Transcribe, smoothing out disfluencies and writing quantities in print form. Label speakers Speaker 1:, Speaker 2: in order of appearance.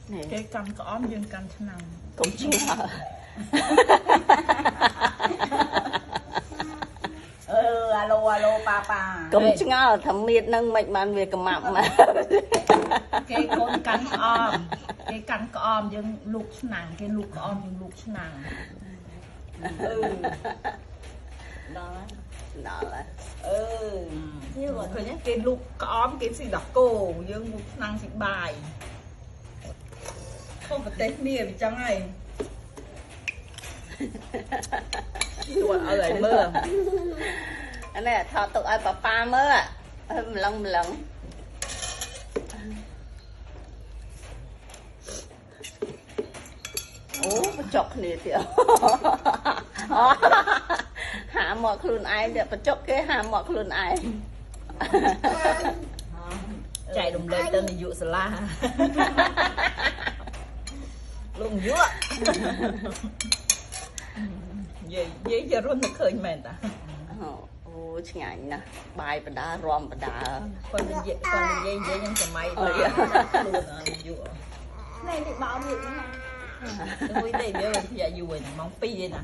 Speaker 1: នេះ
Speaker 2: គេកាន់ក្អមយើងកាន់ឆ្នាំង
Speaker 1: កុំឆ្ងល់
Speaker 3: អឺអាឡូអាឡូប៉ាប៉ា
Speaker 1: កុំឆ្ងល់ថាមៀតនឹងមិនបានវាកម្មាប់មក
Speaker 2: គេកូនកាន់ក្អមគេកាន់ក្អមយើងលូកឆ្នាំងគេលូកក្អមយើងលូកឆ្នាំង
Speaker 3: អឺដល់
Speaker 1: ដល់ហើយ
Speaker 3: អឺ
Speaker 2: ឃើញទេគេលូកក្អមគេស៊ីដោះគោយើងលូកឆ្នាំងស៊ីបាយខុសប្រទេសគ្នាវាចឹងហើយទួឲ្យឲ្យមើល
Speaker 1: អានេះថតទុកឲ្យប៉ាប៉ាមើលហើយម្លឹងម្លឹងអូបញ្ចុកគ្នាទៀតហាមកខ្លួនឯងទៀតបញ្ចុកគេហាមកខ្លួនឯង
Speaker 2: ចែករំលែកទៅនាយកសាលាលោកនាយកនិយាយនិយាយជារុនទៅឃើញមែនតា
Speaker 1: អូឆ្ងាញ់ណាស់បាយបដារំបដា
Speaker 2: គាត់និយាយគាត់និយាយនិយាយខ្ញុំសម័យបាទខ្លួននាយក
Speaker 3: នេះនេះបោនេះណា
Speaker 2: ទៅវិញទេវាវាយូរហ្នឹងម៉ោង2ឯណា